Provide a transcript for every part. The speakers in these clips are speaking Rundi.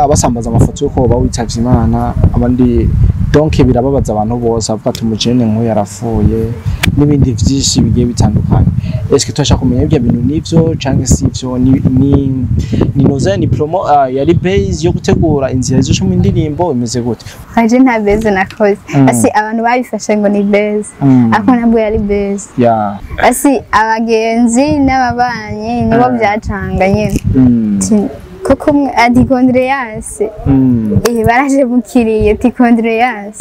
Basambaza amafoto yuko woba witavye Imana, abandi donc birababaza abantu bose, avuga ati umujene nk'uyu yarapfuye n'ibindi vyinshi bigiye bitandukanye. Eske turashaka kumenya ibyo bintu nivyo canke sivyo? Ni noza ni promo, yari base yo gutegura inzira zo mu indirimbo, imeze gute? Aje nta buzz nakoze. Basi abantu babifashe ngo ni buzz, ariko ntabwo yari buzz. Basi abagenzi n'ababanyi nibo byacanga nyine. Kuko umwe ati condoléances, baraje mukiriye ati condoléances,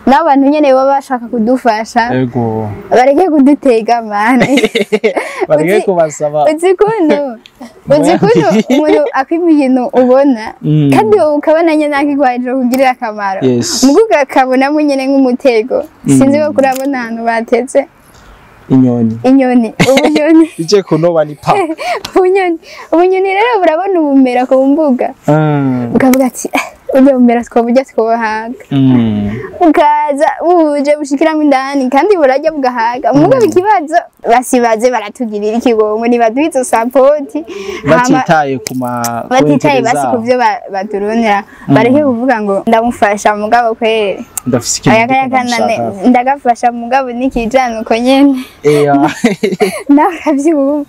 n'abantu nyene baba bashaka kudufasha, bareke kudutega mane. Bareke kubasaba. Uzi kuntu umuntu akwima ikintu ubona, kandi ukabona nyene akigwaje kugirira akamaro, mugu ukakabonamo nyene nk'umutego. Sinzi ko kurabona ahantu bateze inyoni. Inyoni, ubunyoni. Ije kunoba ni pa. Ubunyoni rero burabona ubumera ku mbuga, bukavuga ati: "Eh, burya bumera twoburya twohaga." Bukaza buje bushikiramo indani kandi burarya bugahaga. Mugabo ikibazo, basibaze baratugirira ikigongwe, nibaduha izo support. Batitaye ku ma Batitaye basi zabo. ku byo baturondera, bareke kuvuga ngo ndamufasha mugabo kweri Ndafise ikintu aya kaya ndiko kanane ndamushaka. Ndagafasha mugabo nikijana uko nyene. Nawe uravyumva,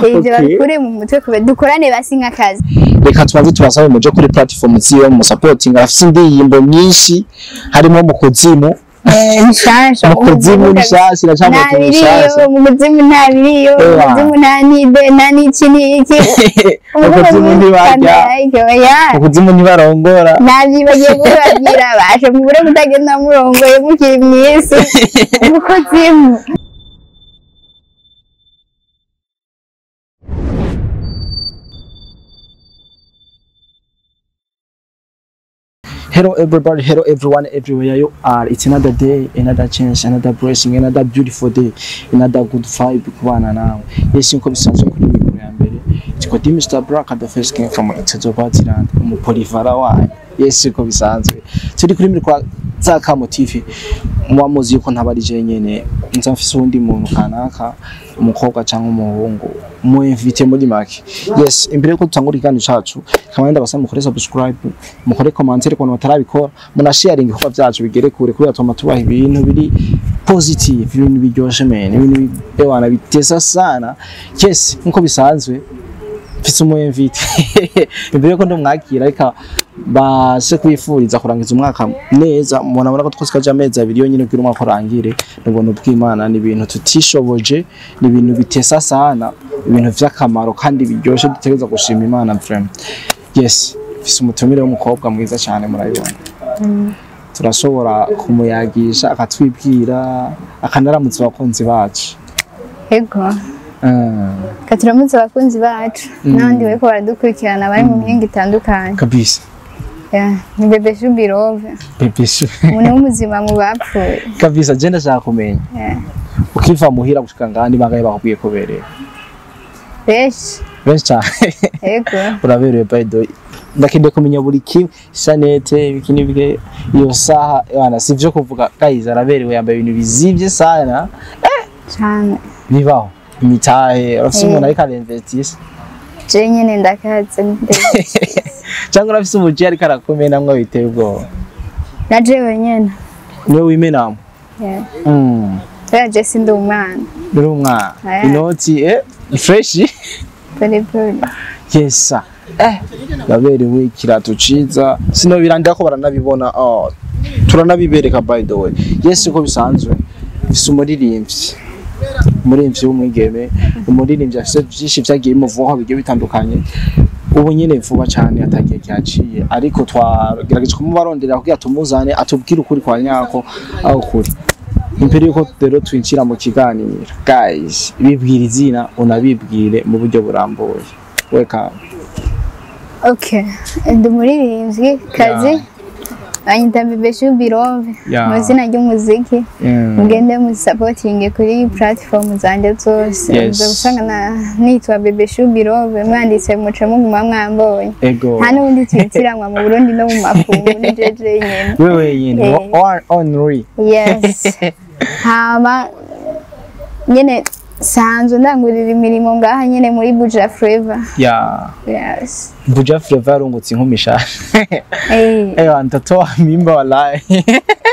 ivyo babikure mu mutwe kube dukorane basi nk'akazi. Reka tubanze tubasabe muje kuri platform ziwe mu supporting. Afise indirimbo nyinshi harimo Mu Kuzimu. Nshasha. Mu Kuzimu nshasha iracamutse. Nta biriyo. Nshasha. Mu kuzimu nta biriyo, mu kuzimu nta nibe, nta n'iki n'iki. Mu kuzimu ntibarya, mu kuzimu ntibarongora. Navyibagiye kubabwira, bashe mubure kutagenda murongoye mukiri mw'isi, mu kuzimu. Hello everybody, hello everyone, everywhere you are. It's another day, another chance, another blessing, another beautiful day, another good vibe kubana nawe. Yes, nko bisanzwe kuri mikoro ya mbere. It's di Mr. Black, the first king from Itozobatirand, umupolivara wanyu. Yes, nko bisanzwe. Turi kuri mikoro za Kamo TV. Muba muzi yuko ntabari je nyene, nza mfise uwundi muntu kanaka, umukobwa cyangwa umuhungu, mu invite muri make. Yes, imbere yuko dutangura ikiganiro cacu, kamwe ndabasaba mukore subscribe, mukore commentaire ku bantu batarabikora, muna sharing ibikorwa byacu bigere kure, kubera tuma tubaha ibintu biri positive, ibintu biryoshe men, ibintu ewana bitesa sana. Yes, nkuko bisanzwe mfise umu invite. Imbere yuko ndumwakira, reka base kwifuriza kurangiza umwaka neza. Mubona ko twose kaje amezi 2 yonyine kugira umwaka urangire. Nubuntu bw'Imana, ni ibintu tutishoboje, ni ibintu bitesa sana, ibintu vy'akamaro kandi biryoshe, dutegereza gushima Imana vraiment. Yes, mfise umutumire w'umukobwa mwiza cyane, murabibona. Turashobora kumuyagisha akatwibwira, akanaramutsa abakunzi bacu. Ego. Katuramutse abakunzi bacu n'abandi bariko baradukurikirana bari mu mihingo itandukanye. Kabisa. Yeah, ni Bebe Shubirove. Bebe Shu. Umuntu w'umuzima mu bapfuye. Kabisa, je ndashaka kumenya, ukiva muhira gushika ngaha ni bangahe bakubwiye ko uberewe? Benshi. Benshi cyane. Ego. Uraberewe by the way. Ndakeneye kumenya buri kimwe, chaînette, ibiki n'ibiki, iyo saha bana, si vyo kuvuga guys, araberewe, yambaye ibintu bizimvye sana. Cane. Bibaho imitahe, urafise umuntu ariko arinvestisa? Je nyene ndakaze. Cyangwa urafise umuji ariko arakumena mwo biteye ubwoba? Na jewe nyene. Niwe wimenamo? Yeah. Kubera je sindi umwana. Uri umwana. Eh. Inoti ni fresh. Pole pole. Yes sir. Baberewe, ikirato ciza, sino birandira ko baranabibona. Oh, turanabibereka by the way. Yes, uko bisanzwe mfise umuririmbyi w'umwigeme, umuririmbyi afise vyinshi vyagiye bimuvaho bigiye bitandukanye. Ubu nyene vuba cane atagiye cyaciye, ariko twagerageje kumubarondera kugira tumuzane atubwire ukuri kwa nyako aho kuri. Imbere yuko rero twinjira mu kiganiro guys, bibwira izina, unabibwire mu buryo burambuye. Welcome. Okay, ndi umuririmbyi kazi, banyita Bebe Shubirove mu izina ry'umuziki. Mugende musapotinge kuri platform zanje zose. Muza gusanga nitwa Bebe Shubirove, mwanditse muce muguma mwambonye. Nta n'ubundi twitiranwa mu Burundi no mu makungu, ni jeje nyene. Wewe nyene. Eh. One only. Yes. Hama nyene Sanzwe ndangurira imirimo ngaha nyene muri Buja Flavor. Yeah. Yes. Buja Flavor yarungutse inkumi shasha. Eh. Ewa mtoto mimba wallahi.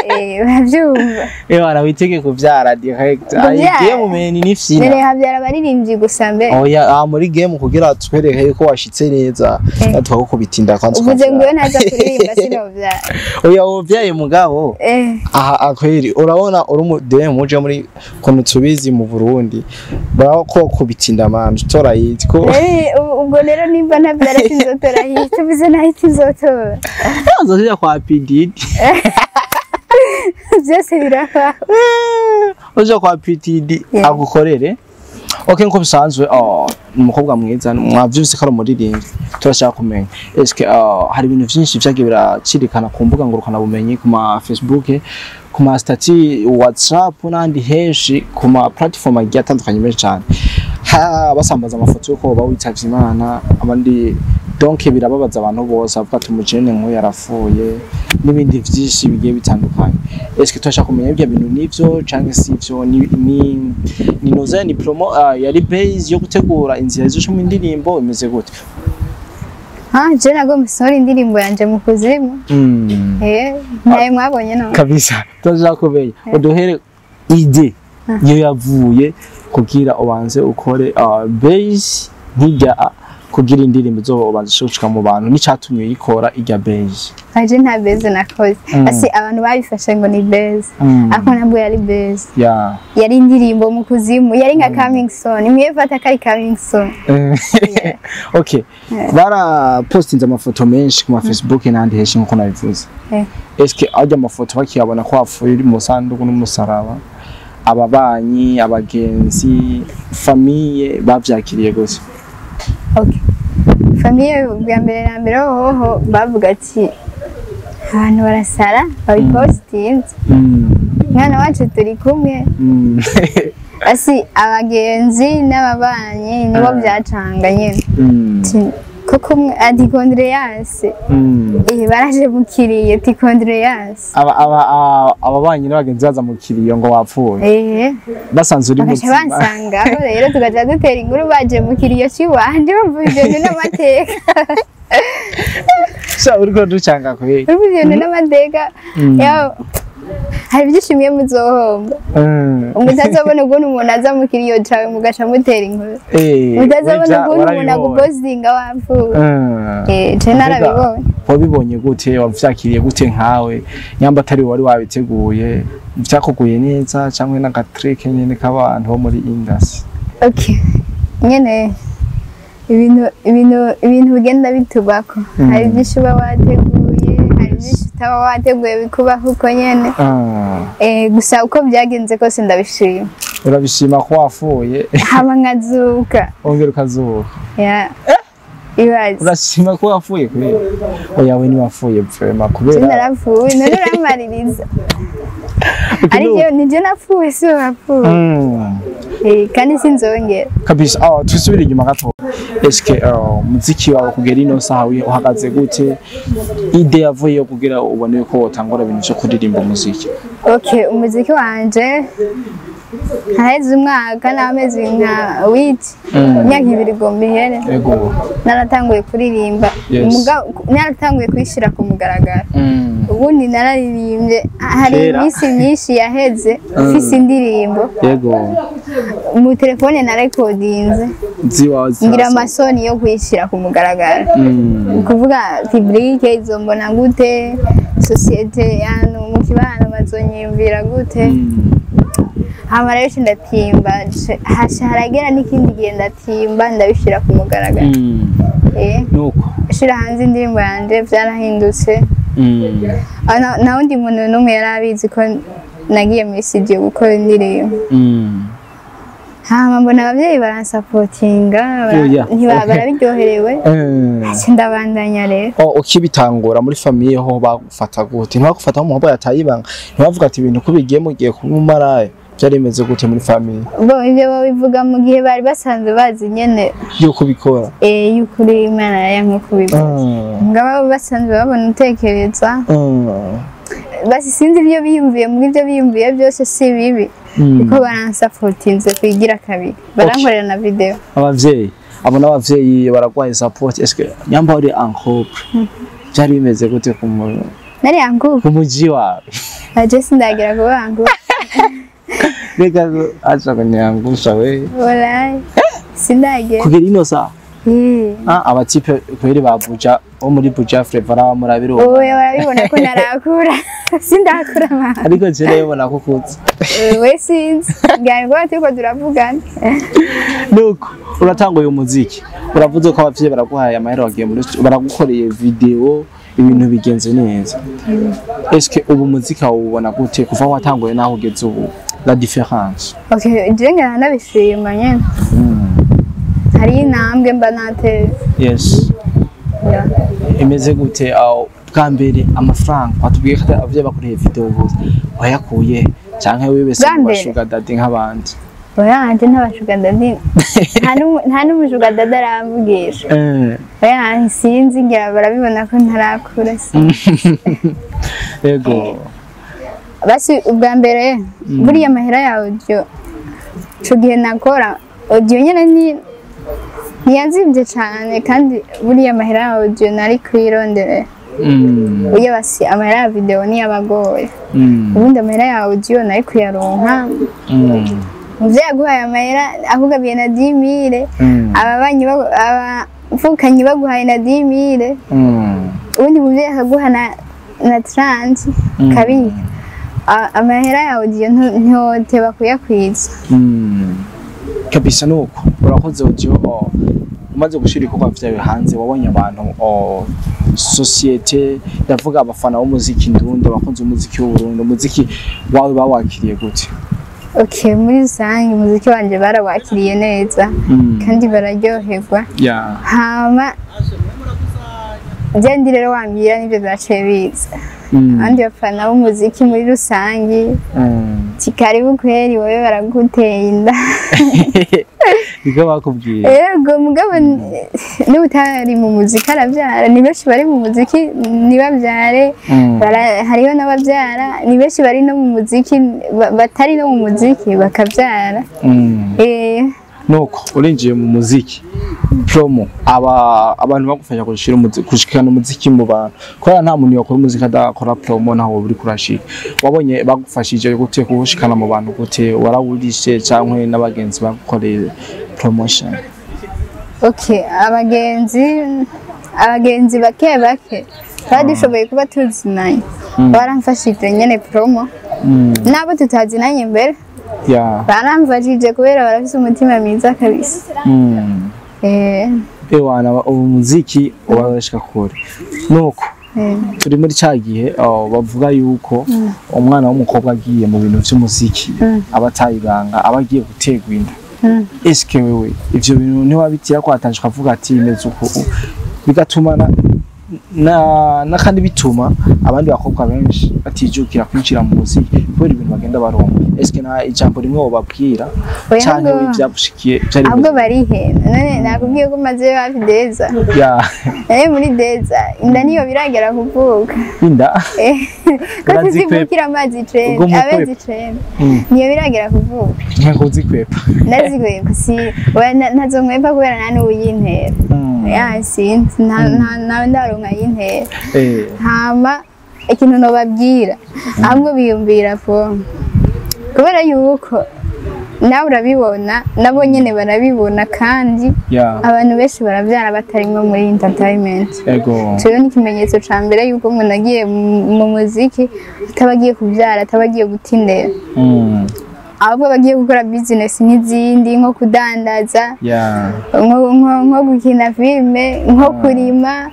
Eh, uravyumva. Ewa witege kuvyara direct. Ayi game meni ni fyina. Nere havyara abaririmbyi gusa mbe. Oya, ah muri game kugira twereke ko washitse neza. Twagukubita kwanza. Uvuze ngo ntaza kuririmba sinovyara. Oya wovyaye mugabo. Eh. Aha akweri urabona uri mu DM muje muri kuntu tubizi mu Burundi. Bravo ko kubitinda man tora yiti ko. Eh, ubwo rero nimba ntavyara sinzotora yiti, uvuze nahiti nzotora. Nzoja kwa PDD. Byose birava. Uja kwa PTD agukorere. Okay, nko bisanzwe umukobwa mwiza mwavyuse ko ari umuririmbyi. Turashaka kumenya eske hari ibintu vyinshi vyagiye biracirikana ku mbuga ngurukana bumenyi, ku ma Facebook, ku ma status WhatsApp n'andi henshi, ku ma platform agiye atandukanye menshi cyane. Ha basambaza amafoto yuko baba witavye Imana, abandi donc birababaza abantu bose avuga ati umujene nk'uyu yarapfuye n'ibindi vyinshi bigiye bitandukanye. Eske turashaka kumenya ibyo bintu nivyo canke sivyo? Ni noza ni promo yari base yo gutegura inzira zo mu indirimbo imeze gute? Ah, je nago musora indirimbo yanje mu kuzimu. Eh, naye mwabonye no. Kabisa. Turashaka kumenya uduhere idée iyo yavuye kugira ubanze ukore base nkijya kugira indirimbo zo ubanze ushika mu bantu n'icatumye yikora ijya base. Aje nta base nakoze. Asi abantu babifashe ngo ni base. Ako nabwo yari base. Yeah. Yari indirimbo mu kuzimu, yari nka coming soon. Imwe fata kari coming soon. Yeah. Okay. Bara postinze amafoto menshi ku ma Facebook n'andi henshi nkuko nabivuze. Eske ajya amafoto bakiyabona ko apfuye uri mu sanduku n'umusaraba, ababanyi, abagenzi, famille bavyakiriye gose? Okay. Famille bwa mbere na mbere hoho bavuga ati abantu barasara babipostinze. Mwana wacu turi kumwe. Asi abagenzi n'ababanyi nibo byacanga nyene. Koko ati condoléances. Baraje mukiriye ati condoléances. Aba ababanyi n'abagenzi baza mukiriye ngo wapfuye. Basanze uri muzima. Bansanga aho rero tugaja dutera inkuru baje mukiriye ciwanje bumva ibyo n'amateka. Sha uriko ducanga kweli. Uriko n'amateka. Yo hari byishimiye muzohomba. Umutazobona ukuntu umuntu aza mu kiriyo cawe mugaca mutera inkuru. Umutazobona ukuntu umuntu agupostinga wapfuye. Je narabibonye. Wabibonye gute? Wavyakiriye gute nkawe? Nyamba atari wari wabiteguye, vyakuguye neza cyangwa n'agatrick nyene k'abantu bo muri industry? Okay. Nyene ibintu bigenda bitubako. Hari byinshi uba wateguye, hari byinshi utaba wateguye bikubaho uko nyene. Gusa uko byagenze kose ndabishima. Urabishima ko wafuye? Haba nkazuka. Ongera ukazuka. Yeah. Ibaze. Urashima ko wafuye kubera? Oya we ni wafuye vraiment kubera. Narapfuye, none uramaririza. Ariko nije napfuye si wapfuye. Kandi sinzongera. Kabisa. Tusubire inyuma gato. Eske muziki wawe kugera ino saha uhagaze gute? Ide yavuye yo kugira ubone ko wotangura ibintu cyo kuririmba umuziki? Okay, umuziki wanje haheze umwaka n'amezi nka witi imyaka ibiri gomba ihere. Yego. Naratanguye kuririmba. Naratanguye kuyishira ku mugaragaro. Ubundi nararirimbye hari iminsi myinshi yaheze mfise indirimbo. Yego. Mu telefone narekodinze. Ngira amasoni yo kuyishira ku mugaragaro. Kuvuga public izombona gute, societe yanu mu kibano bazonyimvira gute. Hama rero ndatimba, hasha haragera n'ikindi gihe ndatimba ndabishira ku mugaragaro. Nuko shira hanze indirimbo yanje byarahindutse. Na undi muntu n'umwe yarabizi ko nagiye muri studio gukora indirimbo. Hama mbona abavyeyi baransapotinga, barabiryoherewe. Ndabandanya rero. Ukibitangura muri famille ho bagufata gute? Ntibagufata nk'umuhungu yataye ibanga, ntibavuga ati ibintu ko bigiye mugiye kuba umaraye? Byari bimeze gute muri famille? Bo ivyo babivuga mu gihe bari basanzwe bazi nyene yuko bikora. Yuko uri Imana yanka kubikora. Ngaba basanzwe babona utekereza. Basi sinzi ibyo biyumviye, muri ibyo biyumviye byose si bibi. Kuko baransapotinze kwigira kabiri, barankorera na video. Abavyeyi abo n'abavyeyi baragwaye support. Est-ce nyamba uri en couple, byari bimeze gute ku Nari en couple? Ku muji wawe. Aje sindagira kuba en couple. Reka acha kunyangusha we. Walayi sindagira. Kugera ino saa? Eh. Ah, abatipe kweri ba Buja bo muri Buja Flavor aba murabirumva. Oya, barabibona ko narakura, sindakura ma. Ariko je ndabibona ko ukuze. We sinzi ngira ngo turiko turavugana. Nuko uratanguye umuziki, uravuze ko abavyeyi baraguhaye amahera, wagiye muri baragukoreye video, ibintu bigenze neza. Eske ubu muziki wawubona gute kuva watanguye naho ugeze ubu, la différence? Okay, je ngira ndabishima nyene, hari intambwe mba nateye. Yeah. Imeze gute aho bwa mbere amafaranga watubwiye ko abavyeyi bakoreye video gusa, wayakuye canke wibese Bwa mu mbere? ba sugar daddy nk'abandi? Oya, nje nta ba sugar daddy, nta n'umu sugar daddy aramvugisha. Oya, sinzi, ngira barabibona ko ntarakura si. Basi ubwa mbere buriya amahera ya audio, ico gihe nakora audio nyene ni ntiyanzimvye cane, kandi buriya amahera ya audio nari kuyirondera. Uya basi amahera ya video niyo abagoye. Ubundi amahera ya audio nari kuyaronka. Muvyeyi yaguhaye amahera akugabiye na 10 000, ababanyi abavukanyi baguhaye na 10 000, ubundi muvyeyi akaguha na 30 kabiri. Amahera ya audio ntoteba kuyakwiza. Kabisa nuko urakoze audio. Oh, umaze gushira ibikorwa vyawe hanze, wabonye abantu, oh, société, ndavuga abafana b'umuziki ndundi, abakunzi b'umuziki w'Uburundi, umuziki wawe bawakiriye gute? Okay, muri rusange umuziki wanje barawakiriye neza kandi bararyoherwa. Hama je ndi rero wambwira nivyo vyaciye biza, abandi bafana b'umuziki muri rusange kikaribu kweri, wowe baraguteye inda. Niko bakubwiye? Yego, mugabo n'utari mu muziki arabyara. Ni benshi bari mu muziki ntibabyare. Hariho n'ababyara, ni benshi bari no mu muziki batari no mu muziki bakabyara. Nuko urinjiye mu muziki, promo, aba abantu bagufasha gushira umuziki, gushikana umuziki mu bantu, kubera nta muntu yakora umuziki adakora promo, naho uri kurashika, wabonye bagufashije gute kuwushikana mu bantu? Gute warawurishe canke n'abagenzi bagukoreye promotion? Okay, abagenzi bake bake twari dushoboye kuba tuzinanye baramfashije nyene promo, n'abo tutazinanye mbere baramfashije kubera barafise umutima mwiza kabisa. Ewana, umuziki urashika kure nuko turi muri ca gihe, oh, bavuga yuko umwana w'umukobwa agiye mu bintu vy'umuziki aba atayibanga, aba agiye guterwa inda. Eske wewe ivyo bintu ntiwabitira ko hatanje ukavuga ati imeze uku, bigatuma na kandi bituma abandi bakobwa benshi batijukira kwinjira mu muziki kubera ibintu bagenda baronka? Eske nta ijambo rimwe wobabwira Oya, canke ivyagushikiye vyari ahubwo bimeze? Barihenda. None nakubwiye ko maze hafi deza. None muri deza inda niyo biragera kuvuka. Inda? Ko Urazikwepa. tuzivukira amazi 9, Ubwo mukwepa. amezi 9, niyo biragera kuvuka. Ntabwo uzikwepa? Ndazikwepa si oya, ntazomwepa kubera nta n'uwuyintera. Ya, sinzi, nta ndaronka yintera. Hama ikintu nobabwira, ahubwo biyumvira po kubera yuko nawe urabibona, nabo nyene barabibona, kandi abantu benshi barabyara batarimwo muri entertainment. Rero ni ikimenyetso ca mbere yuko umuntu agiye mu muziki ataba agiye kubyara, ataba agiye guta indero, ahubwo aba agiye gukora business nk'izindi, nko kudandaza, nko gukina filime, nko kurima,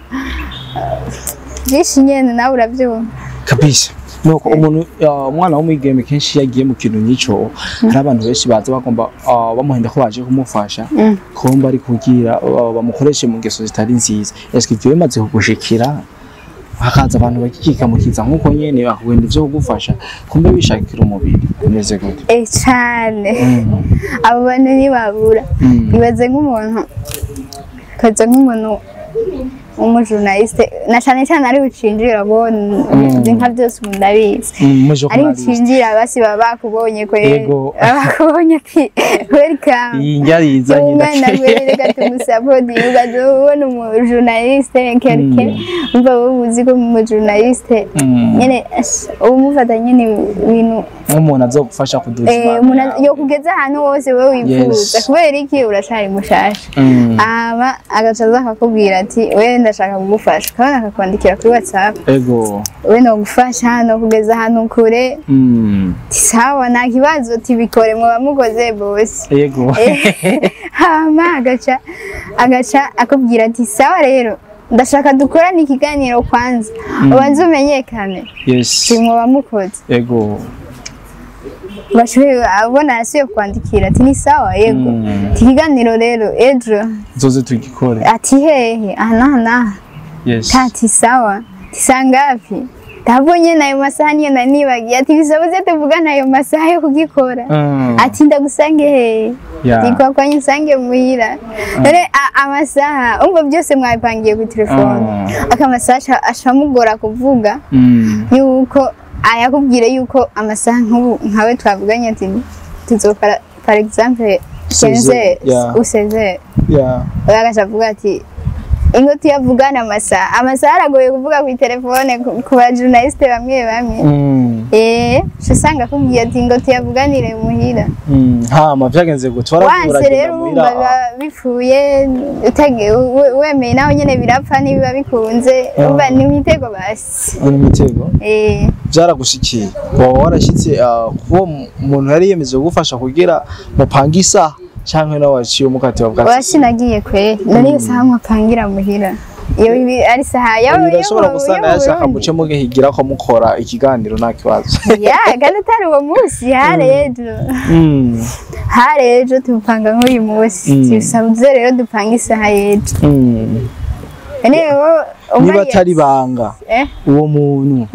byinshi nyene nawe urabyumva. Kabisa nuko umuntu, umwana w'umwigeme kenshi iyo agiye mu kintu nk'ico, hari abantu benshi baza bagomba, bamuhenda ko baje kumufasha, kumba ari kugira bamukoreshe mu ngeso zitari nziza. Eske ivyo bimaze kugushikira, hakaza abantu bakikikamukiza nk'uko nyene bakugenda ivyo kugufasha, kumbe bishakira umubiri, bimeze gute? Eh, cane. Abo bantu ntibabura. Ibaze nk'umuntu, kaza nk'umuntu Umujournaliste na cyane cyane ari ucinjira bo nka byose ubu ndabizi. Ari ucinjira basi baba bakubonye kwe, baba bakubonye ati welcome. Iyi nyarizanye. Umwana reka tumusapoti, ubona umujournaliste quelque umva wowe uzi ko umujournaliste nyene umufata nyene ibintu nk'umuntu azogufasha kuduza umuntu yo kugeza ahantu hose wowe wifuza, kubera iki uracari mushasha. Aba agaca aza akakubwira ati we ndashaka kugufasha, kabona akakwandikira kuri WhatsApp. Ego. We no gufasha no kugeza ahantu kure. Sawa nta kibazo, tibikore mwoba mukoze bose. Ego. Hama agaca akubwira ati sawa rero ndashaka dukorane ikiganiro kwanza ubanze umenyekane. Yes. Mwoba mukoze. Ego. Bashoboye abona asiyo kwandikira ati ni sawa yego. Ikiganiro rero ejo zoze tugikore. Ati hehe aha. Yes. Ati sawa tisangapi ndabonye nayo masaha niyo nanibagiye ati bisabuze tuvugana ayo masaha yo kugikora. Ati ndagusange hehe ndikwa kwa nsange muhira. None amasaha umva byose mwabipangiye ku telefone. Akamasaha ashamugora kuvuga yuko ayakubwire yuko amasaha nk'ubu nkawe twavuganye ati tuzokora par exemple 15 ou 16. Yeah. Bagacavuga ati ingo tuyavugana amasaha aragoye kuvuga ku telefone ku ba journaliste bamwe bamwe. Usanga akubwiye ati ngo tuyavuganire muhira. Hama vyagenze gute? Waravura rero muhira bipfuye wemeye naho nyene birapfa nibiba bikunze umva ni imitego basi. Ni imitego? Byaragushikiye. Waba warashitse kuba umuntu yari yemeje kugufasha kugira mupange isaha canke nawe waciye umukate wa bwatsi? Washinagiye kwe nari isaha mupangira muhira. Iyo ari saha yawe urashobora gusanga yashaka muce mugihigira ko mukora ikiganiro nta kibazo. Ya kandi atari uwo munsi harejo. Harejo tupanga nk'uyu munsi tusabuze rero dupanga isaha yejo. Niba atari banga uwo muntu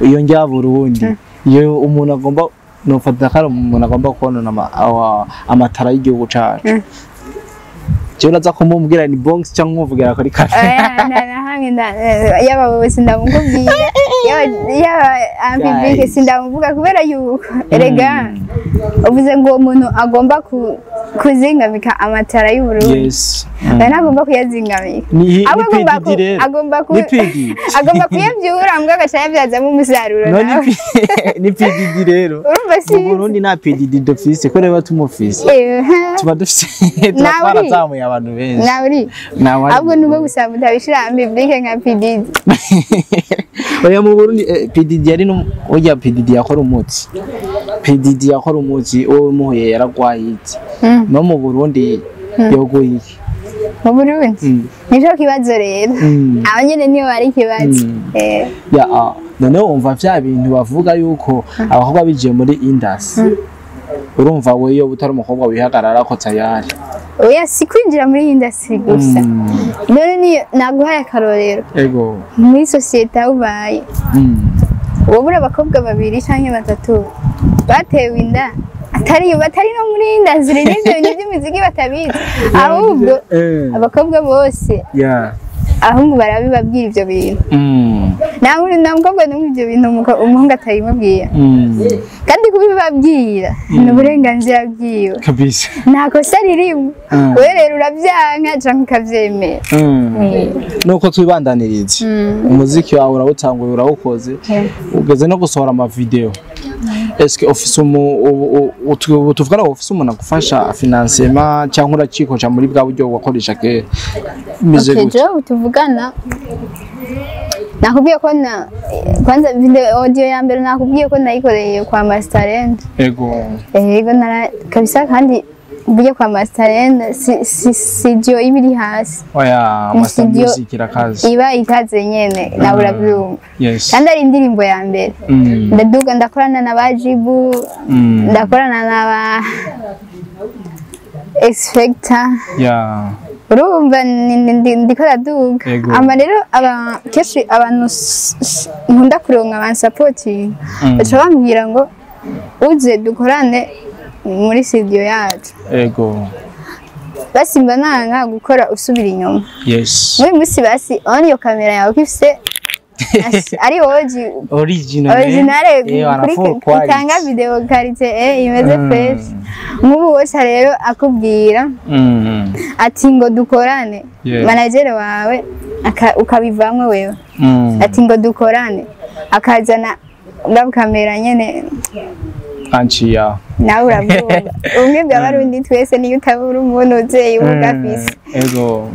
iyo njya Burundi iyo umuntu agomba nofata kare umuntu agomba konona amatara y'igihugu cacu. Jewe naza kumubwira ni bonks cyangwa umuvugira kuri kafe. Nahamwe yaba bose ndamukubwira yaba ampibrike sindamuvuga kubera yuko erega uvuze ngo umuntu agomba kuzingamika amatara y'u Burundi. Yes. Nana agomba kuyazingamika. Agomba kuyavyura mbwa agaca yavyazamo umusaruro nawe. Ni PDD rero. Mu Burundi nta PDD dufise ko reba tumufise. Tuba dufise twarazamuye abantu benshi. Nawe uri. Ahubwo nubwo gusa mutabishira ambibrike nka PDD. Oya mu Burundi PDD yari no oya PDD yakora umuti. PDD yakora umuti uwo muhuye yaragwaye iki. No mu Burundi yoguye iki. Mu Burundi nico kibazo rero. Aba nyene niyo bari kibazo. Ya none wumva vya bintu bavuga yuko abakobwa bigiye muri industry. Urumva weyo utari umukobwa wihagarara ko tayari. Oya si kwinjira muri industry gusa. None ni naguhaye akarorero. Ego. Muri societe ubaye. Wobura abakobwa babiri canke batatu batewe inda atari no muri industry n'ivyo bintu by'imiziki batabizi. Ahubwo abakobwa bose ahubwo barabibabwira ivyo bintu. Nawe nta mukobwa n'umwe ivyo bintu umuhungu atabimubwira. Kandi kubibabwira ni uburenganzira bwiwe. Kabisa. Nta kosa ririmo. Wewe rero urabyanka canke ukavyemera. Nuko twibandanirize. Umuziki wawe urawutanguye urawukoze. Ugeze no gusohora ama video. Est-ce que office tuvugana office umuntu agufasha financement cyangwa uracikoca muri bwa buryo wakoresha ke? Okay, je tuvugana nakubwiye ko na kwanza video audio ya mbere nakubwiye ko nayikoreye kwa Masterend. Ego. Ego nara kabisa kandi mvuye kwa Masterend si studio ibiri hasi. Oya Master Music irakaze. Iba ikaze nyene na urabyumva. Yes. Kandi ari indirimbo ya mbere. Ndaduga ndakorana na Bajibu, ndakorana na ba X-Factor. Yeah. Urumva ndiko ndaduga. Ama rero kenshi abantu nkunda kuronka abantu supporting baca bambwira ngo uze dukorane muri studio yacu. Ego. Basi mba nanga gukora usubira inyuma. Yes. Muri musi basi on iyo kamera yawe ifise ari oji original original itanga video qualité imeze fresh. Nk'ubu wose rero akubwira ati ngo dukorane, manager wawe ukabivamwe wewe ati ngo dukorane, akazana ngab kamera nyene anciya nawe uravuga umwe bw'abarundi twese niyo utabura umuntu uzeye ubugafise. Ego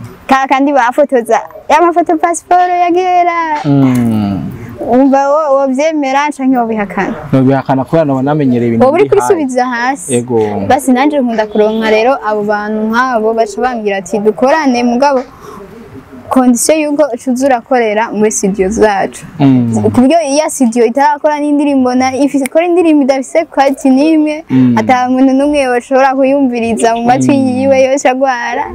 kandi bafotoza ya mafoto passport yagera umva wo byemera canke wo bihakana. No bihakana kubera no namenyereye ibintu biri kwisubiza hasi. Ego basi nanje nkunda kuronka rero abo bantu nk'abo baca bambwira ati dukorane, mugabo condition yuko ucuzura korera muri studio zacu. Kubyo iya studio itarakora n'indirimbo na ifite indirimbo idafise quality nimwe, ata muntu numwe yoshobora kuyumviriza mu matwi yiwe yose agwara.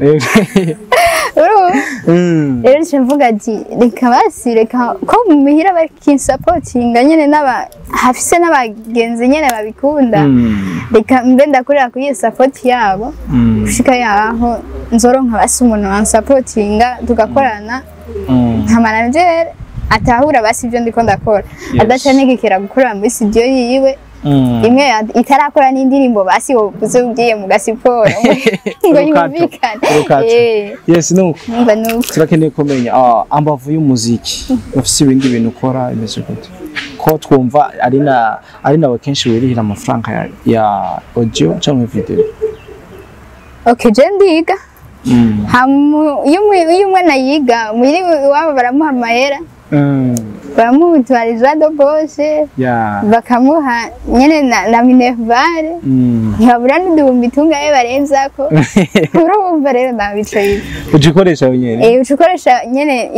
Rero nce mvuga ati reka basi reka ko muhira bakinsupportinga nyene n'aba hafise n'abagenzi nyene babikunda, reka mbe ndakorera kuri iyo support yabo gushika yaho nzoronka basi umuntu wansupportinga tugakorana nka manager atahura basi ibyo ndiko ndakora, adacanegekera gukorera muri studio yiwe imwe itarakora n'indirimbo basi wovuze ugiye mu gasiporo ngo yumvikane. Yes, nuko turakeneye kumenya ambavu y'umuziki ufise ibindi bintu ukora imeze gute, ko twumva ari nawe kenshi wirihira amafaranga ya audio cyangwa video? Okay, je ndiga. Iyo umwana yiga muri iwabo baramuha amahera, baramutwara do bose, bakamuha nyene na minerval, ntibabura n'uduhumbi tungaye barenzako. Urumva rero nabicaye ujikoresha wenyene, ucikoresha nyene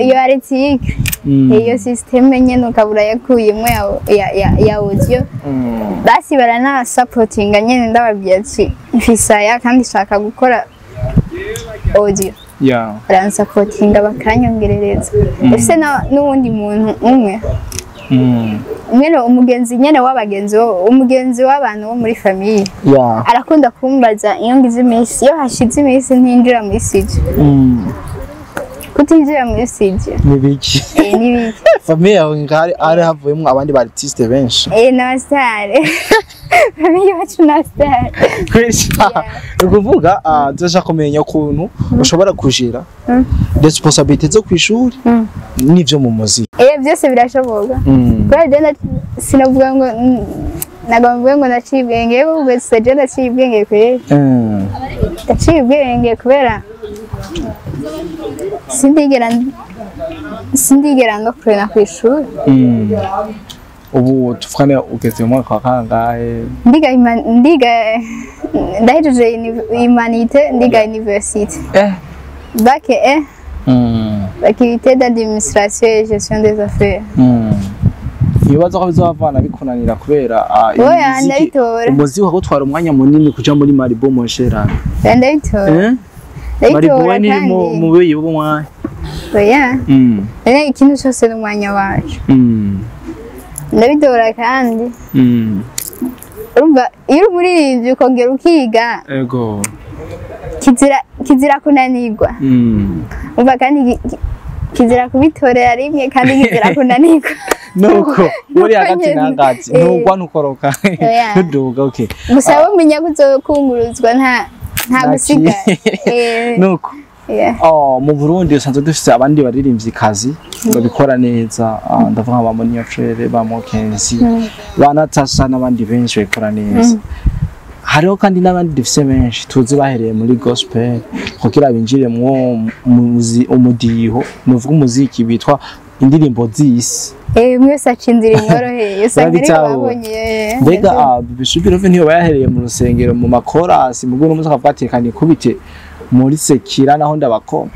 iyo article, iyo systeme nyene ukabura yakuyemwe ya audio. Basi barana supportinga nyene ndababwiye ati mfisaya kandi shaka gukora audio. Baransapotinga bakanyongerereza. Ese n'uwundi muntu umwe mwene umugenzi nyene w'abagenzi, umugenzi w'abantu bo muri famille, arakunda kumbaza iyo ngize iminsi, iyo hashize iminsi ntinjira muri studio. Kutinjira muri studio nibiki? Nibiki? Famille yawe ngari ari havuyemo abandi ba artiste benshi. Na star. Famille yacu na star. Kwesha. Ukuvuga tuza kumenya ukuntu ushobora kujira responsabilité zo kwishuri n'ivyo mu muziki. Byose birashoboka. Kubera je sinavuga ngo nagomba ngo naciye ubwenge, ubwo je naciye ubwenge kweri. Naciye ubwenge kubera sindigera ngo kurena kwishuri. Ubu tuvugane ugeze mu mwaka wa kangahe? Ndiga ndahejeje humanité, ndiga université. Bac E. Faculté d'administration et gestion des affaires. Ibibazo ko bizovana bikunanira kubera umuziki wagutwara umwanya munini kuja muri Maribo Monshera. Ndabitora. Maribo ni mu biyi bw'umwanya. Oya. Ikintu cyose n'umwanya wacu. Ndabitora kandi. Urumva iyo uri umuririmbyi ukongera ukiga. Ego. Kizira kunanirwa. Umva kandi kizira kubitorera rimwe kandi kizira kunanirwa. Nuko muri hagati na hagati ntugwa ntukoroka ntuduga. Okay. Gusa wamenya kuzokunguruzwa nta gusiga. Nuko mu Burundi usanzwe dufite abandi baririmbyi kazi babikora neza, ndavuga ba Monia Frere, ba Mokenzi, ba Natasha n'abandi benshi babikora neza. Hariho kandi n'abandi dufise benshi tuzi bahereye muri gospel kugira binjire mu umudiho, nuvuga umuziki bitwa indirimbo z'isi. Mwese acinzira imworoheye usanga ari babonye. Mbega Bishop niyo bayahereye mu rusengero mu makorasi mugo n'umuzi akafatikanye kubite muri sekira naho ndabakome.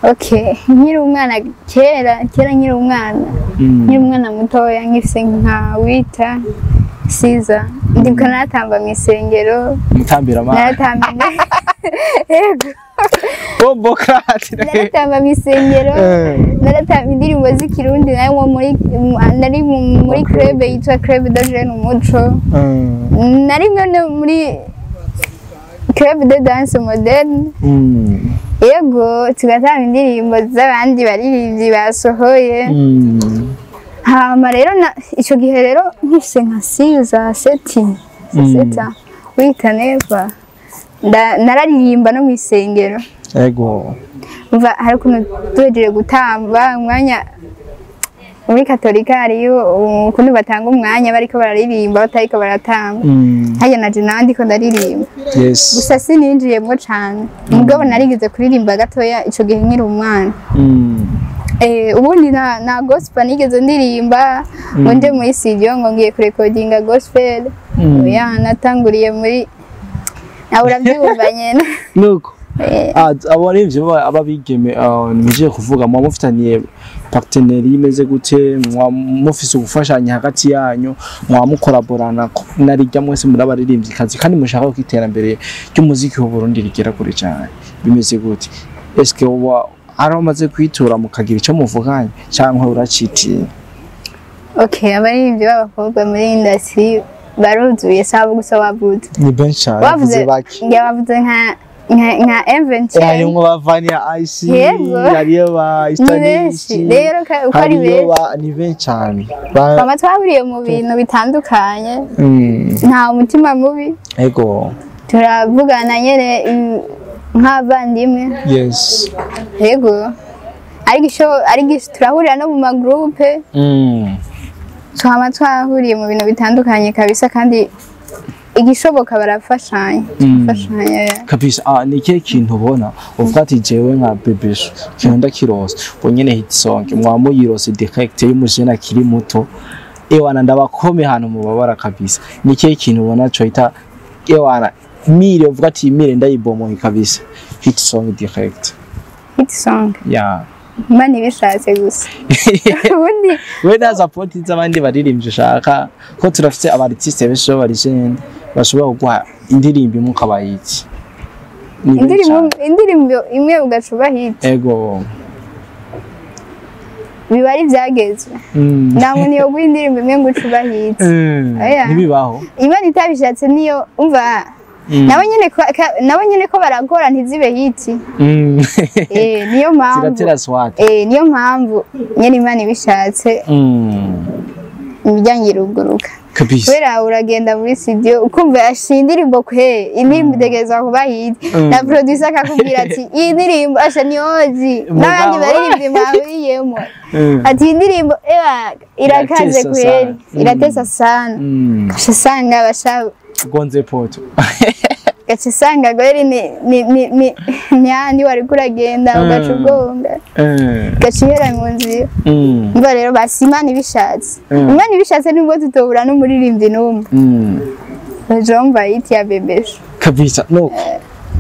Okay, nkiri umwana kera nkiri umwana. Nkiri umwana mutoya nkifise nka wita Siza ndibuka naratamba mu isengero. Mutambira ma. Naratamba. Yego. Bombokrati. Naratamba mu isengero. Naratamba indirimbo z'ikirundi nayo muri nari muri club yitwa Club de Jeunes Umuco. Nari muri Club de danse moderne. Yego, tugatanga indirimbo z'abandi baririmbyi basohoye. Hama rero ico gihe rero nkifise nka siza seti seta wita neva nararirimba no mw'isengero. Ego. Umva hari ukuntu duhejeje gutamba umwanya muri Katolika hariyo ukuntu batanga umwanya bariko bararirimba batariko baratamba. Harya naje nandiko ndaririmba. Yes. Gusa sininjiyemwo cane. Mugabo narigeze kuririmba gatoya ico gihe nkiri umwana. Ubundi na gospel nigeze ndirimba ngo nje muri studio ngo ngiye kurekodinga gospel. Oya, natanguriye muri nawe urabyumva nyene. Nuko abarivyo ababigeme muje kuvuga mwa mufitaniye partenariat imeze gute, mwa mufise gufashanya hagati yanyu, mwa mukoraborana narijya mwese muri abaririmbyi kazi kandi mushaka ko iterambere ry'umuziki w'u Burundi rigera kure cyane, bimeze gute? Eske uba aramaze kwitura mukagira ico muvuganye cyangwa uracitiye? Okay, abaririmbyi b'abakobwa muri industry baruzuye sabo gusa wavuze. Ni benshi cyane, Wavuze bake. Wavuze nka M20. Harimwo ba Vania Ice, hariyo ba Stanish. Rero uko ari benshi. Ni benshi cyane. Bama twahuriye mu bintu bitandukanye. Nta mutima mubi. Ego. Turavugana nyene nk'abavandimwe. Yes. Yego. Ariko turahurira no mu magroupe. Twama twahuriye mu bintu bitandukanye kabisa kandi igishoboka barafashanya. Barafashanya. Kabisa. Ni ikihe kintu ubona uvuga ati jewe nka Bebesho kintu ndakirose ubwo nyene hit song mwa muyirose direct y'umujene akiri muto, ewana ndabakome hano mubabara kabisa. Ni ikihe kintu ubona co hita ewana mire uvuga ati mire ndayibomoye kabisa hit song direct? Hit song. Yeah. Imana ibishatse gusa. Ubundi we na support z'abandi baririmbyi ushaka ko turafite aba artiste benshi b'abarigende bashobora kuguha indirimbo imwe ukabayiki. Indirimbo imwe ugacuba hit. Ego. Biba ari byagezwe. Nta muntu yoguha indirimbo imwe ngo ucuba hit. Ntibibaho. Imana itabishatse niyo umva. Nabo nyene ko baragora ntizibe hit. Niyo mpamvu. Ziratera swat. Niyo mpamvu nyene Imana ibishatse. Imiryango iruguruka. Kabisa. Kubera uragenda muri studio ukumva ashinda indirimbo kwe, indirimbo itegezwa kuba hit. Na producer akakubwira ati iyi ndirimbo asha niyozi. N'abandi baririmbyi mwahuriyemo. Ati iyi ndirimbo ewa irakaze kweri, iratesa sana. Kasha sanga basha gonze poto. Gaca usanga gweri ni ni wari kuragenda ugaca ugonga. Gaca ihera mu nzira. Umva rero basi Imana ibishatse. Imana ibishatse nubwo tutobura n'umuririmbyi n'umwe. Jomba hit ya Bebesho. Kabisa. No.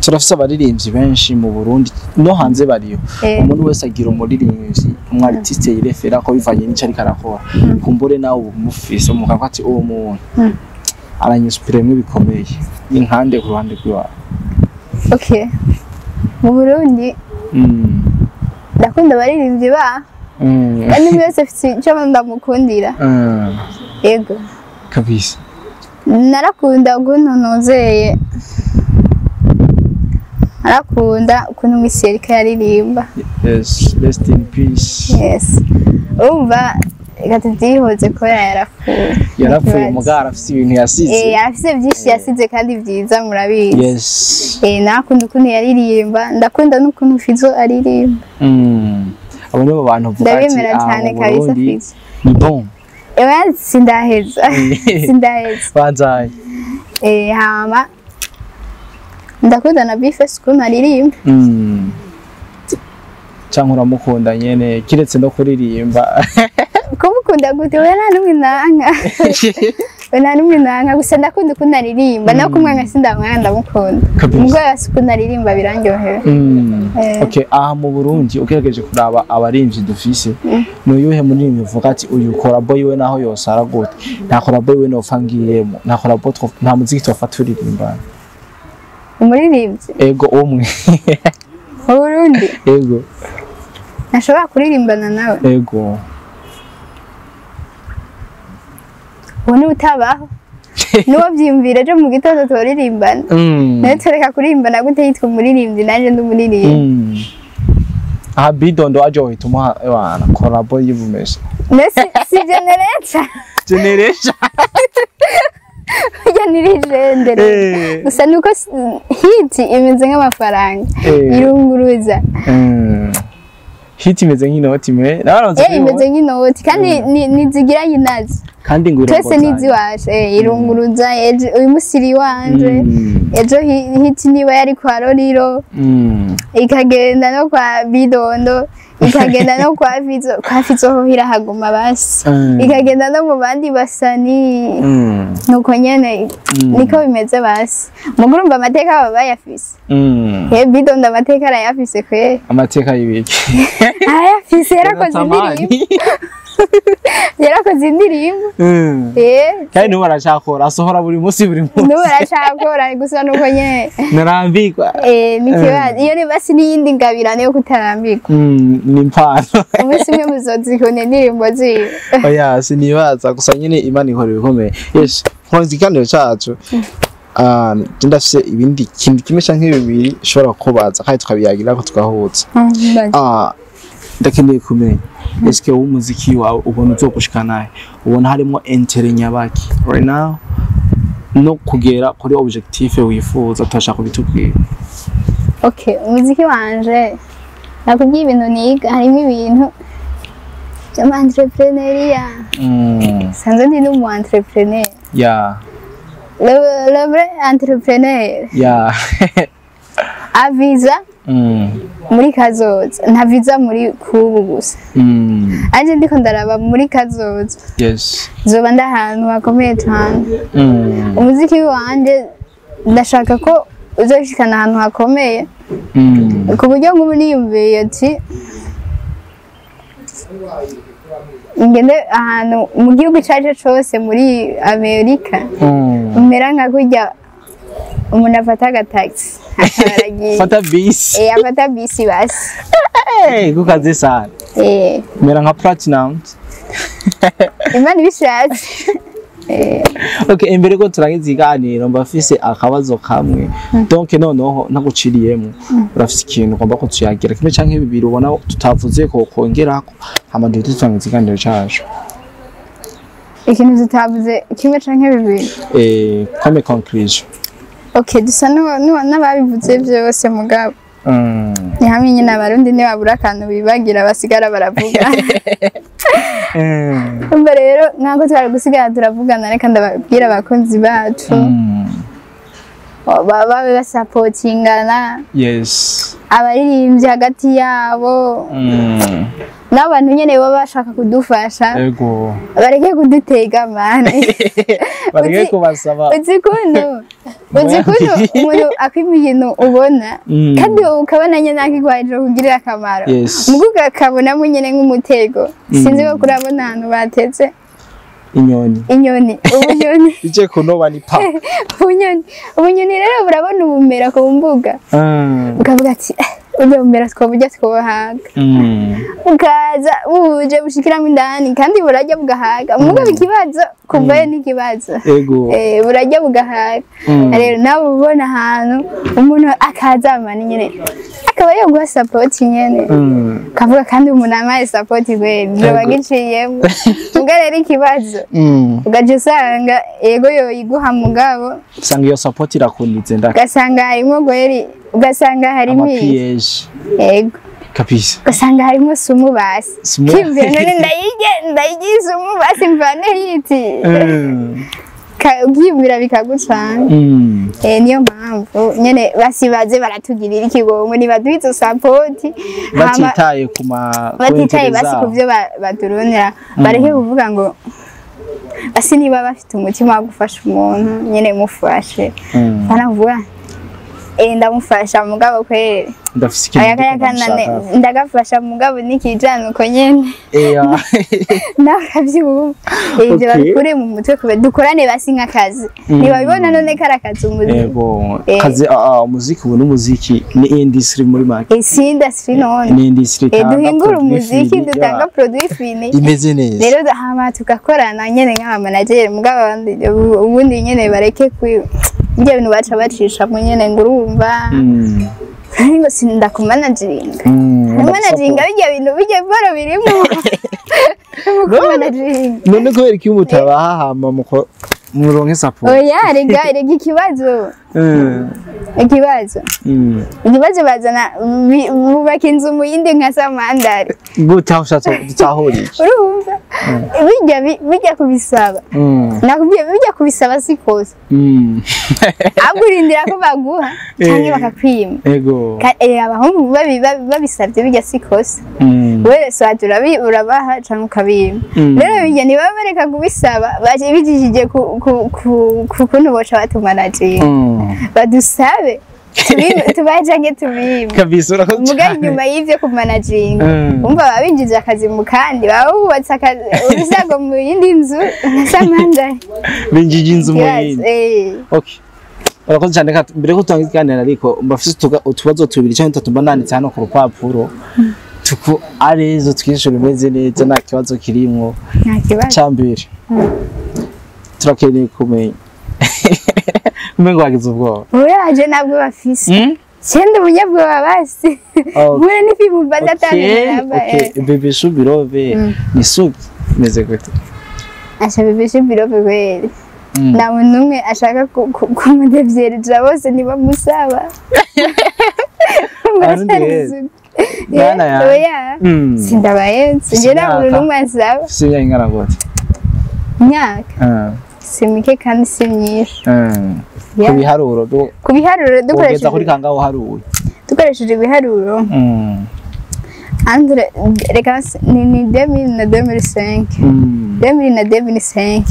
Turafise abaririmbyi benshi mu Burundi no hanze bariyo. Umuntu wese agira umuririmbyi, umu artiste yirefera ko bivanye n'ico ariko arakora. Kumbure nawe umufise umukavuga ati uwo muntu aranyinspiremwe bikomeye. Ni nkande ku ruhande rwawe. Okay. Mu Burundi ndakunda abaririmbyi ba. Kandi umwe wese afite icyo ndamukundira. Yego. Kabisa. Narakunda ukuntu nozeye. Narakunda ukuntu Miserika yaririmba. Yes, rest in peace. Yes. Umva reka tuvyihoze ko yarapfuye. Yarapfuye mugabo arafise ibintu yasize. Yarafise byinshi yasize kandi byiza murabizi. Yes. Nakunda ukuntu yaririmba, ndakunda n'ukuntu Fizo aririmba. Abo nibo bantu vuga ati ndabemera cyane kabisa Fizo. Ni bon. Sindaheza. Sindaheza. Banzaye. Hama ndakunda na Bifes ukuntu aririmba. Canke uramukunda nyene kiretse no kuririmba. Kumukunda gute? We nta n'umwe nanka. We nta n'umwe nanka gusa ndakunda ukuntu aririmba. Naho kumwanga sindamwanga ndamukunda. Mugabo yasi ukuntu aririmba birandyohera. Okay, aha mu Burundi ugerageje kuraba abarimvyi dufise. Ni uyuhe muririmbyi uvuga ati uyu collabo yiwe naho yosara gute? Nta collabo yiwe nopfa ngiyemo. Nta collabo nta muziki twofa turirimbana. Umuririmbyi? Ego umwe. Mu Burundi? Ego. Nashobora kuririmbana nawe? Ego. Ubu ni utabaho. Nuwo byiyumvira ejo mu gitondo toririmbana. Nawe tureka kuririmbana gute yitwa umuririmbyi nanje ndi umuririmbyi. Aha Bidondo aje uhita umuha wana collabo yivumesha. Nese si generation. Generation. Burya ni legende. Gusa nuko hit imeze nk'amafaranga. Irunguruza. Hit imeze nk'inoti me. Imeze nk'inoti kandi nizigiranye nazo. Kandi ngo twese niziwaje irunguruza uyu musiri wanje ejo hit niba yari kwa Roriro ikagenda no kwa Bidondo ikagenda no kwa Fizo, kwa Fizo ho irahaguma basi ikagenda no mu bandi basani nuko nyene niko bimeze basi mugurumva amateka baba bayafise. Bidondo amateka arayafise kwe. Amateka y'ibiki arayafise yarakoze indirimbo. Yarakoze indirimbo. Kandi nubu aracakora asohora buri munsi buri munsi. Nubu aracakora gusa nuko nyene narambikwa. Ni kibazo iyo ni basi n'iyindi ngabirane yo kutarambikwa. Ni impano. Umunsi umwe muzozikunda indirimbo ziwe. Oya sinibaza gusa nyene Imana ikora ibikomeye. Yes, nkoze ikiganiro cacu. Ndafise ibindi kintu kimwe canke bibiri ushobora kubaza kandi tukabiyagira ko tugahuza. Ndakeneye kumenya eske wowe umuziki wawe ubona uzogushika nahe, ubona harimo intérêt nyabaki right now no kugera kuri objectif wifuza turashaka kubitubwira. Okay, umuziki wanje nakubwiye ibintu niga harimo ibintu by'ama entrepreneuriat. Sanzwe ndi n'umu entrepreneur. Yeah. Le vrai entrepreneur. Yeah. Aviza muri kazoza ntaviza muri kubu gusa. Anje ndiko ndaraba muri kazoza. Yes. Zoba ndahantu hakomeye cyane. Umuziki wanje ndashaka ko uzoshikana ahantu hakomeye. Ku buryo nk'ubu niyumviye ati ngende ahantu mu gihugu cyaje cyose muri Amerika. Umera nka kujya umuntu afata agataxi akabaragiye. Fata bisi. Afata bisi basi. Kukaze sana. Mera nka Platinum. Imana ibishatse. Okay, imbere ko turangiza iganiro mbafise akabazo kamwe. Donc noneho ntaguciriyemo. Urafise ikintu ugomba ko tuyagira kimwe canke bibiri ubona tutavuze ko kongerako hama duhite turangiza iganiro cacu. Ikintu tutavuze kimwe canke bibiri. Comme conclusion. Okay, dusa n'ababivuze byose mugabo. Ni hamwe nyine abarundi ntibabura akantu bibagira basigara baravuga. Umva rero nkanko twari gusigara turavugana reka ndababwira abakunzi bacu. Babe basapotingana. Yes. Abaririmbyi hagati yabo. N'abantu nyene baba bashaka kudufasha. Ego. Bareke kudutega mane. Bareke kubasaba. Uzi kuntu umuntu akwima ikintu ubona kandi ukabona nyene akigwaje kugirira akamaro. Muguga akabonamo nyene nk'umutego. Sinzi ko kurabona ahantu bateze inyoni. Inyoni, ubunyoni. Ije kunoba ni pa. Ubunyoni. Ubunyoni rero burabona ubumera ku mbuga. Ukavuga ati ujya bumera twoburya twohaga. Ukaza uje bushikiramo indani kandi burajya bugahaga. Muga ikibazo kuvayo n'ikibazo. Ego. Burajya bugahaga. Rero nawe ubona ahantu umuntu akaza amana nyene akaba yoguha support nyene. Kavuga kandi umuntu amaye support gwe byo bagiciyemo. Muga rero ikibazo. Ugaje usanga ego yoyiguha mugabo. Usanga iyo support irakunditse ndaka. Ugasanga harimo gweri, ugasanga harimo ego. Kabisa. Ugasanga harimo sumu basi. Kimvira none ndayige sumu basi mvane hiti. Ukiyumvira bikagucanga. Niyo mpamvu nyene basibaze baratugirira ikigongwe nibaduha izo support batitaye ku ma batitaye basi ku byo baturunira bareke kuvuga ngo basi niba bafite umutima wo gufasha umuntu nyene mufashe. Banavuga Ndamufasha mugabo kweri. Ndafise ikintu Aya ndiko kaya kanane ndamushaka. Ndagafasha mugabo nikijana uko nyene. Nawe uravyumva. Ivyo babikure mu mutwe kube dukorane basi nk'akazi. Ntibabibona none kari akazi umuziki. Ego, kazi umuziki ubu n'umuziki ni industry muri make. Si industry none. Ni industry itanga Duhingura produit umuziki, fini, dutanga produit fini. Imeze neza. Rero hama tugakorana nyene nk'aba manager, mugabo ubundi nyene bareke kwi ibyo bintu baca bacishamo nyene ngo urumva ngo sindakumanaginga. Kumanaginga bijya bintu bijya boro birimo kumanaginga. None kubera iki mutabaha hama muko muronke support? Oya, rega ikibazo ikibazo ikibazo bazana bubaka inzu mu yindi nka samandari. Gute aho ushatse dutahuriye? Urumva bijya bijya kubisaba. Nakubwiye bijya kubisaba si kosa. Ahubwo urindira ko baguha cyangwa bakakwima. Abahungu babisabye bijya si kosa. Wese wacu urabaha cyangwa ukabima. Rero bijya ntibaba bareka kubisaba baje bijijije ku kuntu boca batumanaginga. Badusabe tubahe canke tubime. Kabisa, urakoze Muga cyane. inyuma y'ivyo kumanaginga, umva baba binjije akazi mu kandi baba bubatse akazi urusago mu yindi nzu nka samandari. Binjije inzu mu Yes, yindi. eh. Okay, urakoze cyane. Reka mbere ko turangiza ikiganiro, ariko mbafise utubazo tubiri cyangwa dutatu mba nanditse hano ku rupapuro, tuko arizo twinshi bimeze neza, nta kibazo kirimwo. Nta kibazo. Cyambere turakeneye kumenya, umengo wagize ubwoba. Uraje ntabwo bafise cyenda umunyabwoba basi. Mure n'ifimu mbaza. Okay, Bebe Shubirove ni suki meze gute? Asha, Bebe Shubirove kweri nta muntu n'umwe ashaka kumudevyereza, bose ntibamusaba. Abarundi beza. Bana ya. Oya, sindabayenze njye, nta muntu Imyaka. n'umwe ansaba. Ufise imyaka ingana gute? Imyaka si mike kandi si myinshi. Ku Yeah. biharuro Ku biharuro ugeza dukoresheje kuri kangahe uharuye? Dukoresheje ibiharuro, entre reka ni 2000 na 2005. 2000 na 2005.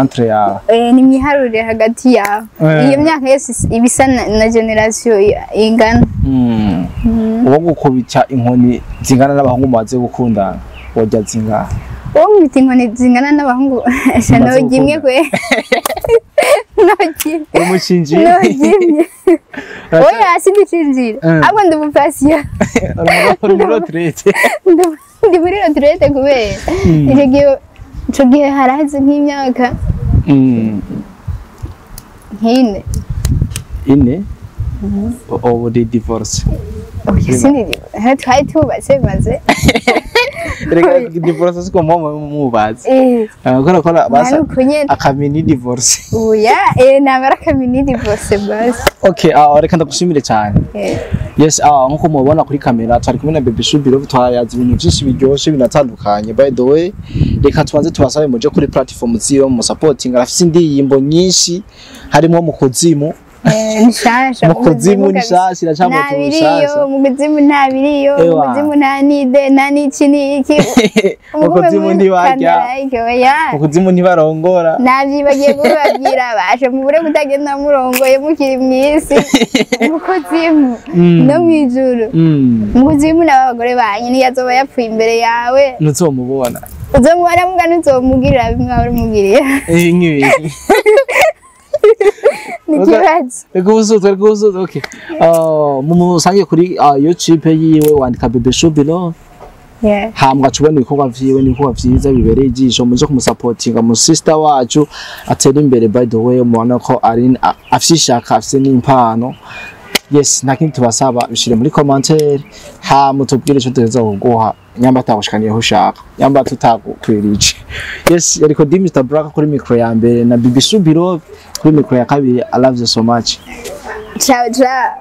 Entre yawe. Ni imyiharurire hagati yawe. Iyo myaka yose iba isa na generation ingana. Uwo gukubita inkoni zingana n'abahungu mumaze gukundana wojya zingahe? Uwo nkubita inkoni zingana n'abahungu, sha, Mumaze noga imwe kwe, noga imwe. Umucinji. Noga imwe, oya, sindicinjira. Ahubwo ndi umupasiyo. Uri muri retraite. Ndi muri retraite kubera icyo gihe, ico gihe haraheze nk'imyaka nk'ine. Ine ubu uri divorce? Oya, sindi, twari tubatse maze. Reka, divorce siko muba mubazi. Kubera ko basa Nuko nyene. Akamini divorce. Oya, ntabwo ari akamini divorce basi. Okay, reka ndagushimire cyane. Yes, nkuko mubibona kuri kamera twari kumwe na Bebe Shubiro, twayaze ibintu byinshi biryoshye binatandukanye. By the way, reka tubanze tubasabe muje kuri platform ziwe mu supporting, arafise indirimbo nyinshi harimo mu kuzimu. Ni shasha. Mu kuzimu ni shasha, iracambo Nta biriyo tushasha. mu kuzimu, nta biriyo mu Ewa. kuzimu, nta nide, nta n'iki n'iki. Mu kuzimu ntibarya. Oya. Mu kuzimu ntibarongora. Navyibagiye kubabwira, bashe mubure kutagenda murongoye mukiri mw'isi, mu kuzimu no mw'ijuru. Mu kuzimu n'abagore banyu niyo azoba yapfuye imbere yawe Ntuzomubona. Uzomubona muga ntuzomugirira bimwe wahora umugirira. Nk'ibiki? Ni ikibazo. Reka ubusutu, reka ubusutu, okay. Mu musange kuri YouTube yiwe wandika Bebe Shubiro. Hambwa tubona ibikorwa vyiwe, n'ibikorwa vyiza bibereye ijisho. Muje kumusapotinga mu sister wacu atera imbere. By the way, mubona ko ari afise ishaka, afise n'impano. Yes, nta kindi tubasaba, bishire muri commentaire hama tubwire ico tuza kuguha nyamba atagushikaniyeho ushaka, nyamba tutagukwirije. Yes, yariko di Mr Black kuri micro ya mbere na Bibi Shubiro kuri micro ya kabiri. I love you so much. Ciao ciao.